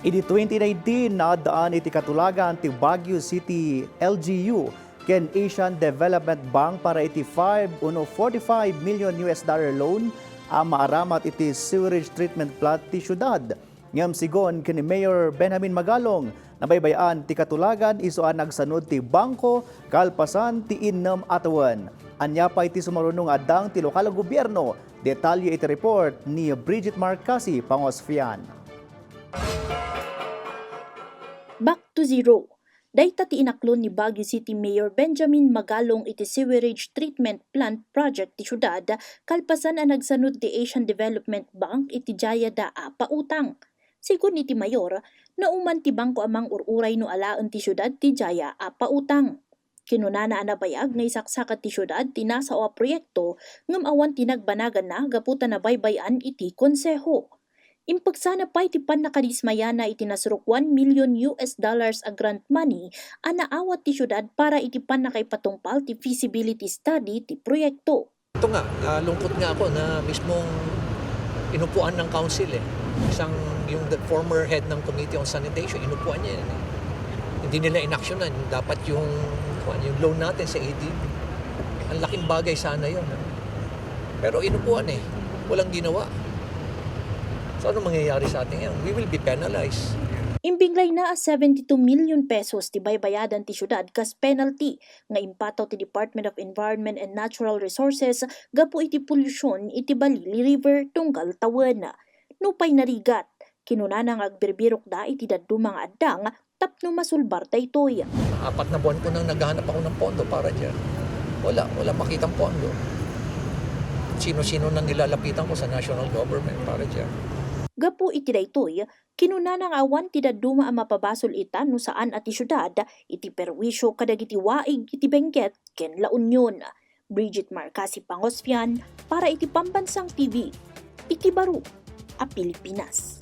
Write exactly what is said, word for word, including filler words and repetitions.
Idi twenty nineteen, naaddaan iti katulagan ti Baguio City L G U ken Asian Development Bank para iti five wenno forty-five million U S dollar loan a maaramat iti sewerage treatment plant ti siudad. Ngem sigun ken ni Mayor Benjamin Magalong, nabaybay-an ti katulagan isu a nagsanud ti bangko kalpasan ti innem a tawen. Ania pay ti sumaruno nga addang ti lokal a gobierno? Detalye iti report ni Bridget Marcasi Pangosfian. Back to zero. Dayta ti inaklon ni Baguio City Mayor Benjamin Magalong iti sewerage treatment plant project ti siudad kalpasan a nagsanud ti Asian Development Bank iti dayada a pautang. Sigun iti mayor, nauman ti bangko a mangur-uray no alaen ti siudad ti daya a pautang. Kinunana a nabayag nga isaksakat ti siudad ti nasao a proyekto ngem awan ti nagbanaganna gapu ta nabaybay-an iti konseho. Impagsanna pay ti pannakadismayana iti nasurok one million U S dollars a grant money a naawat ti siudad para iti pannakaipatungpal ti feasibility study ti proyekto. Ito nga, ah, lungkot nga ako na mismong inupuan ng council eh. Isang, yung the former head ng Committee on Sanitation, inupuan niya yan eh. Hindi nila inaksyonan. Dapat yung, kuwan, yung loan natin sa A D B. Ang laking bagay sana yun. Ah. Pero inupuan eh. Walang ginawa. So ano mangyayari sa atin ngayon? We will be penalized. Imbinglay na a seventy-two million pesos ti baybayadan ti siudad kas penalty nga impataw ti Department of Environment and Natural Resources gapu iti polusyon iti Balili River tunggal tawen. Nupay narigat, kinunana nga agbirbirokda iti dadduma nga addang tapno masulbar daytoy. Apat na buwan ko nang naghahanap ako ng pondo para dyan. Wala, wala makitang pondo. Sino-sino nang nilalapitan ko sa national government para dyan. Gapu iti daytoy, kinunana nga awan ti dadduma a mapabasol ita no saan a ti siudad iti perwisyo kadagiti waig iti Benguet ken La Union. Bridget Marcasi Pangosfian para iti Pambansang T V, iti baro a Pilipinas.